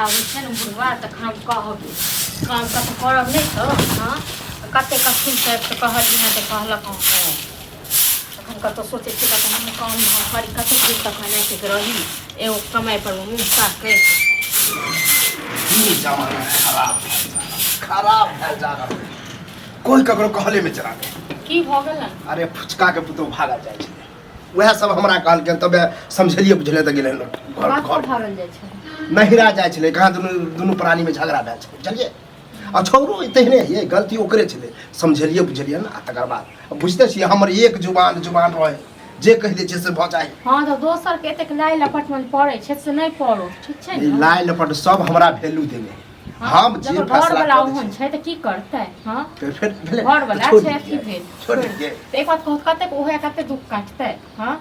आबै छै ने बुढ़वा तखन हम कहबै काम कतऽ करब नहि तऽ हँ कते कठिन छै तऽ कहलियै हँ तऽ कहलक हँ हँ तखन कतऽ सोचै छियै कतऽ हम काम धाम करी कतेक दिन तक एनाहिते रही एगो कमाइ पर मुँह ताकैत। ई जमाना खराब भेल जा रहल, खराब भेल जा रहल। कोई ककरो कहले में चला गए। की भऽ गेल? अरे फुचका के पुतोह भागल जाइ छलै, वएह सब हमरा कहलकै, तब समझलियै बुझलियै तऽ गेलै घर। कतऽ घर भागल जाइ छै? नहिरा जाइ छलै। कहाँ दुनू दुनू प्राणी में झगड़ा भेल छलै, बुझलियै? आ छौरो तेहने ये, गलती ओकरे छलै। समझलियै बुझलियै ने, आ तकर बाद बुझते छियै, हमर एक जुबान जुबान रहै, जे कहि दै छै से भऽ जाइ। हँ, तऽ दोसर के एतेक लाइ लपट मे पड़ै छै से नहि पड़ो, ठीक छै ई ने? लाइ लपट सब हमरा वैल्यू देने। हँ, हम जे जकर फैसला घरवला कऽ दै ओहन छियै। छै तऽ की करतै? हँ, तऽ फेर भेलै घरवला तऽ छोड़ि छै अथी देलियै, भेल छोड़ि देलियै। तऽ एक बात कहू, कतेक उहे कतेक दुख काटतै? हँ,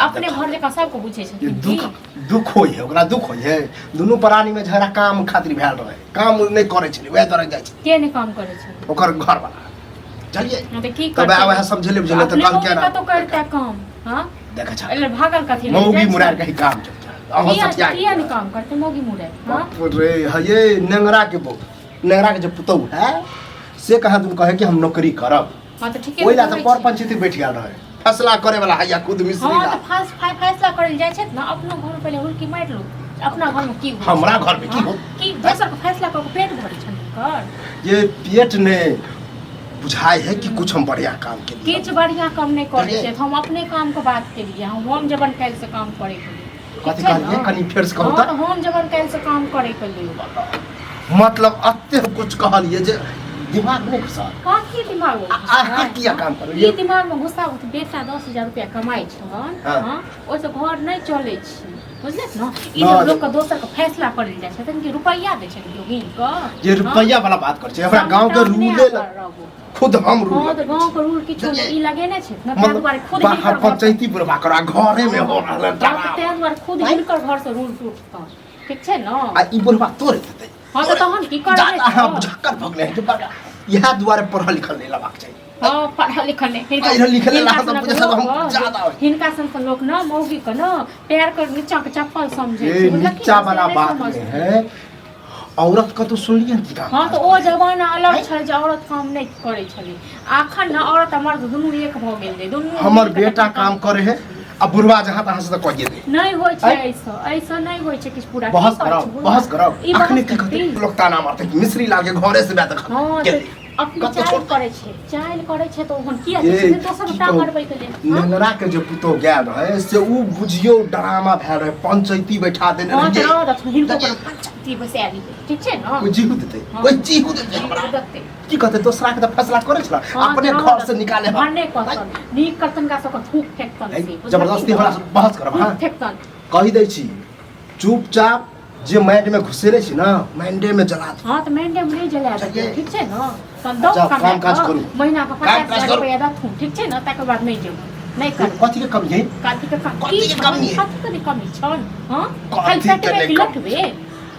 अपने घर जकाँ सबके बुझै ये छथिन। दुख की दुख होइ है, ओकरा दुख होइ है। दुनू प्राणी में झगड़ा काम खातिर भेल रहै, काम नहि करै छलै, वएह दुआरे जाइ छलै। के नहि काम करै छै? ओकर घरवला, बुझलियै? हँ, तऽ की तब करतै? वएह समझेले बुझेले तऽ अपने कहलकै मौगी ना। कतौ करतै काम? हँ, देखै छ एहि भागल कथी लए मौगी जाइ छै? मुरार कही काम चलता अहाँ किया सठिया। किया नहि काम करतै मौगी मुरै? हँ बाप रे, हये नेंगरा के बहू, नेंगरा के जे पुतहु है से कहाँ तुम कहे कि हम नौकरी करब। हँ, तऽ ठीके। ओहि ला तऽ कहै पर छी। पंचायती बैठ गेल रहे फैसला करे वाला हैया खुद मिश्री हँ, ला। तऽ फैसला करै लए जाइ छै ने, अपनो घर में पहिले हुलकी मारि लू, अपना घर में की होइ छै। हमरा घर में की हँ, होत? की दोसर के फैसला कऽ के पेट भरै छनि हुनकर? ये पेट ने बुझाइ है कि कुछ हम बढ़िया काम के लिए। किछु बढ़िया काम नहि करै बुझलियै? छै। हम अपने काम के बात केलियै, हम जबन काल्हि से काम करे के लिए। ठीक कथी छै कहलियै? ने? कनि फेर से कहू। हँ, तऽ तऽ हम जबन काल्हि से काम करे के लिए। मतलब अते कुछ कहलियै जे दिमाग नहि घुसल। कथी दिमाग में घुसतै? अहाँ किया काम करू? ई दिमाग में घुसा, बेटा 10,000 रुपया कमाइ छन। हँ। हँ, ओहिसँ घर नहि चलै छै, बुझलियै ने? ई न, जब लोकके दोसर के फैसला करै लए जाइ छथिन कि रुपैआ दै छनि केओ गिन कऽ? जे रुपैआ वाला बात करै छै, हमरा गाँव के रूले खुद हम रूल। हँ, तऽ गाँव के रूल किछो नहि ई लगेने छै ने, ताहि दुआरे खुद बाहर हिनकर घर पंचायती बुढ़बा करा घरे में हो रहल है हँ, तऽ डराव। ताहि दुआरे खुद हिनकर घर से रूल टूटतन, ठीक छै ने? आ ई बुढ़बा तोड़ देतै। हँ, तऽ तहन की करबै? जादा अहाँ बुझक्कर भऽ गेलै जे बड़का, इएह दुआरे पढ़ल लिखल नहि लेबाक चाही। हँ, पढ़ल लिखल नहि। पढ़ल लिखल हिनका नहि, सनक बुझै सब हम लोक, ज्यादा होइ। हिनका सन सन लोक ने मौगी के ने पैर के नीचा के चप्पल समझै ये छै, बुझलखिन? नीचा से वाला नहि बात समझतै। नहीं है, औरत का तो सुनलिए कि काम हँ, तऽ काज ओ करै है। जमाना अलग छलै जे औरत काम नहि करै छलै। अखन ने औरत आ मर्द दुनू एक भऽ गेल रहै, दुनू हमर मिल कऽ बेटा तखन काम करे है आ बुढ़वा जहाँ तहाँ से तऽ कहिए दे। नहि होइ छै। आँय? एहिसँ नहि होइ छै किछु पूरा। की बहस करै करब, छै बुढ़वा? बहस करब। ई बहस अखने की कहते करती? लोग ताना मारते कि मिश्री लाल के घरे से बैठ हँ, गेलै। तऽ अपने कतऽ चालि छोड़तै? करै छै, चालि करै छै तऽ ओहन किया ये, छै दोसर की टांग कहू? अड़बै के लेल? हँ? नेंगरा के जे पुतोह गेल रहे से उ बुझियो ड्रामा भेल रहे, पंचायती बैठा देने हँ, तऽ रहियै। रह दथुन, हिनको पर पंचायती बैसा दियै, ठीक छै ने? कोई जीहू देतै? हँ। कोई जीहू देतै हमरा? देतै। की कहते? दोसरा के तऽ फैसला करै छला, हँ, अपने तऽ घर से निकाले हम। भने कहतन, नीक करतन का सबके थूक फेकतन से, बुझलखिन? जबरदस्ती हमरा से बहस करब? थूक हाँ, फेकतन। कहि दै छी, चुपचाप जे माइंड में घुसेले छी ना, माइंडे में जला दे। हँ, तऽ माइंडे में नहि जला देतै, बुझलियै? ठीक छै ने? तहन दौ जाउ, कमा काम काज कऽ, करू। महीना के काम 50 काज हजार करू। रुपया दथुन, ठीक छै ने? तकर बाद नहि जेबै, नहि करबै। कथी के कमी है? कथी के कमी? कथी के कमी है? कथी के नहि कमी छन? हँ, खाली कथी के पेटबे नहि की कमी? लौटबे,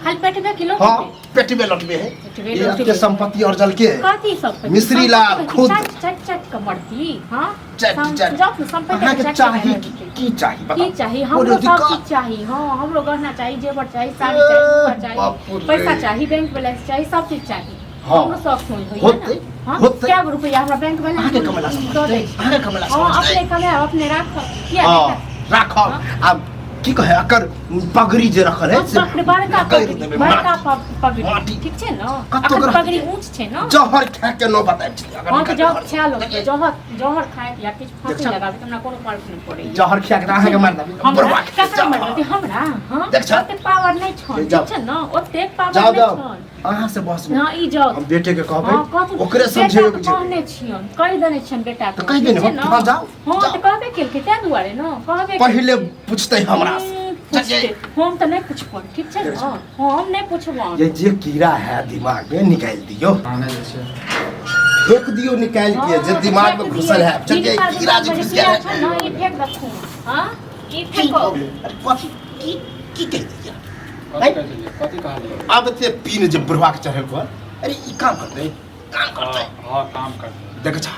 खाली पेटबे की हाँ, लौटबे। पेटबे लटबे है। पेटबे ये लौटबे। एते संपत्ति अर्जल के कथी सब? मिश्री लाल खुद। चट चट चट के मरती। हाँ, चट चट। जाउ ने संपत्ति अहाँके चट चट चाही के की? मरती। की चाही बताउ? की चाही? कोनो हमरो सब दिक्कत? चीज चाही। हाँ, हमरो गहना चाही, जेवर चाही, साड़ी चाही, झुमका चाही, बाप रे। पैसा चाही, बैंक बैलेंस चाही, सब चीज चाही। हाँ। हमरो शौक होई होइए होतै, ने? हाँ, होतै। कए गो रुपैआ हमरा बैंक बैलेंस अहाँके कमेला दऽ समझतै? दै छै। अहाँके कमेला हाँ, समझतै? अपने कमायब, अपने राखब, किया हाँ, नहि? राखब। आब की कहे, एकर पगड़ी जे रखल है से पगड़ी, बड़का कहि पगड़ी, देबै, बड़का माटी। पगड़ी। माटी। ठीक छै ने? कतौ अखन के पगड़ी ऊँच छै ने। जहर खा के न बतायब छै अगर हाँ, तऽ निकल जहर घर से। खा लो, जहर जहर खाए या किछु फांसी देख छा। लगाबे तऽ हमरा कोनो फर्क नहि पड़ैया। जहर खिया के तऽ अहाँके मारि देबै हमरा बुढ़वा के। ककरा जहर। मारि देतै हमरा? हाँ, देख छा। ओतेक पावर नहि छन। ले जाउ। ठीक छै ने? ओतेक पावर जाउ नहि जाउ, छन। अहाँ से बस हाँ, ई जाउ। हम बेटे के कहबै, हाँ, कहथुन। ओकरे समझेबै बेटाके बुझेबै। कहने छियनि, कहि देने छियनि बेटाके। तऽ कहि देने ठीक छै हो, ने? हाँ, जाउ, हाँ, जाउ। तऽ कहबे केलकै, ताहि दुआरे ने कहबे पहिले केलकै। पूछतै हमरा से। पूछतै, हम तऽ नहि पुछबनि, ठीक छै ने? हम नहि पुछबनि। ये जे कीड़ा है दिमाग में, निकालि दियौ, आने जे छै फेंक दियौ निकालि के जे हाँ, दिमाग में फेंक घुसल दियै। है। चलिए, जिनका कीड़ा जे दिमागमे घुस गेल कीड़ा है छै ने, ई फेंक दथुन। हाँ, ई की फेंको। भऽ गेलै? अरे कथी की की कहि दिया? कथी कहै छलियै? कथी कहलियै? आब एते पीन जे बुढ़वा के चढ़ल पर, अरे ई काम करतै, काम करतै? हाँ, काम करतै। देख छा,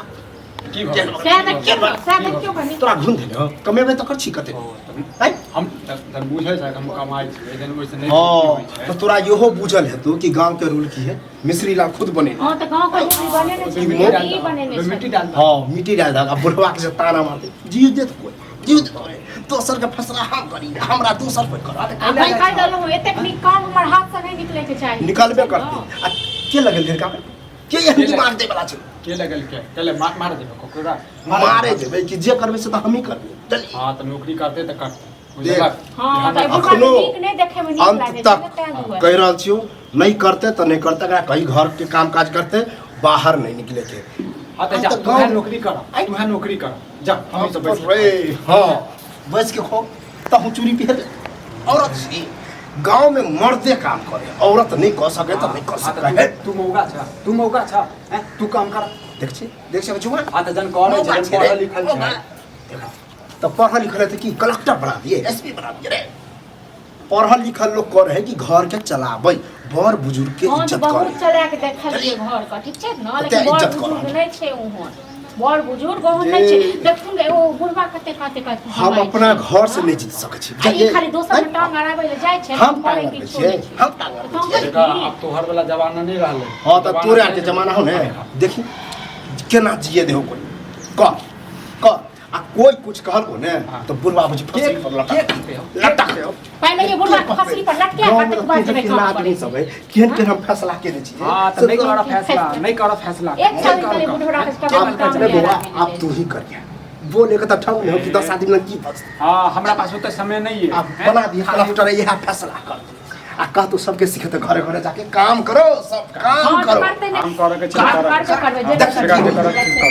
की भऽ गेल? सएह देखियौ ने, सएह देखियौ कनि। तोरा घुन देने कमेबै तऽ कर छी कते ओ, तऽ आँय? हम तऽ बुझै छै हम कमाइ छियै लेकिन ओहिसँ नहि हँ होइ छै। तऽ तोरा इहो बुझल हेतौ कि गाँव के रूल की है मिश्री लाल खुद बनेने हँ तऽ गाँव के रूल बनेने छै, ओहिमे मिट्टी डाल ई दहक, बनेने ओहिमे छै। मिट्टी डाल दहक। हँ मिट्टी डाल दहक आ बुढ़वा के जे ताना मारते जीव देत कोइ जीव देत कोइ दोसर के फैसला हम करी हमरा दोसर कोइ करत आ भाइ कहि देलहुँ एतेक नीक काम हमर हाथसँ नहि निकलैके चाही। निकलबे करते आ के लगल घर काम के एहन दिमाग दै वाला छै के लगल के कहले मार देबै ककरा मारे जेबै कि जे करबै से तऽ हमही करबै चल हाँ तऽ नौकरी करते तऽ करते देख। बुझलक हँ तऽ बुढ़वा अखनो नीक नहि देखैमे नीक अंत लागै छै तक ने, ताहि दुआरे। कहि रहल छियौ नहि करते तऽ नहि करते एकरा कहीं घर के काम काज करते बाहर नहीं निकले के हाँ तऽ जा तऽ तू गाँव- नौकरी कर तू नौकरी कर जा हम सब बैठ रे हाँ बैस के खो तहु चूड़ी पहिर ले। औरत छी गांव में मर्दे काम करे औरत नहीं कर सके तो नहीं कर हाँ सके तऽ तू मौगा छ तू मौगा छ हैं तू काम कर देख छी देख छी जुआ हाँ तऽ जन करे मौका जन छै रे, पढ़ल लिखल मौका। छै तो पढ़ल लिखल है तो की कलेक्टर बना दिए एसपी बना दिए रे पढ़ल लिखल लोग करे है कि घर के चलाबै बड़ बुजुर्ग के हँ तऽ इज्जत बहुत करे चला के देखलियै घर के ठीक छै ने कते लेकिन बड़ इज्जत बुजुर्ग करब। नहि छै ओहन बड़ बुजुर्ग ओहन नहि छै देखथुन एगो बुढ़वा कते कते कते हम अपना घर से नहीं जीत सकै छी आ ई बुझलियै? खाली दोसर के टांग अड़ाबै लए जाइ छै हम करै टांग अड़बै किछो छियै नहि छै। हम टांग अड़बै तऽ हम छियै देखा आब तोहर वाला जमाना नहीं रहलै हँ तऽ तोरे आरके जमाना हो ने देखी केना जिए देहो कोइ कह कह आ कोई कुछ कहलको ने हाँ। तो बुढ़वा बुझी फंसरी पर के लटक कहते हो लटक हो पहिले ये बुढ़वा के फसरी पर लटके गाँव में कतेक तऽ बार केहन जेबै केहन काम आदमी करै सब है केहन केहन हम फैसला केने छियै हाँ तो से नहीं तो- करो फैसला नहीं करो फैसला एक साल निकले बुढ़वा के आप काम काम नहीं बौआ नहीं आप तू ही करिए बोले के तऽ ठाऊ नहीं हो कि 10 आदमी लग की फंसते हाँ हमरा पास ओते समय नहीं है आप बना दिए कलेक्टर यह फैसला कर दिए आ कह तो सबके सिखेते घरे घरे जाके काम करो सब काम हाँ, तऽ करो करतै नहि। काम करे के छै करबे करबै, जे देख, करबै। करबै।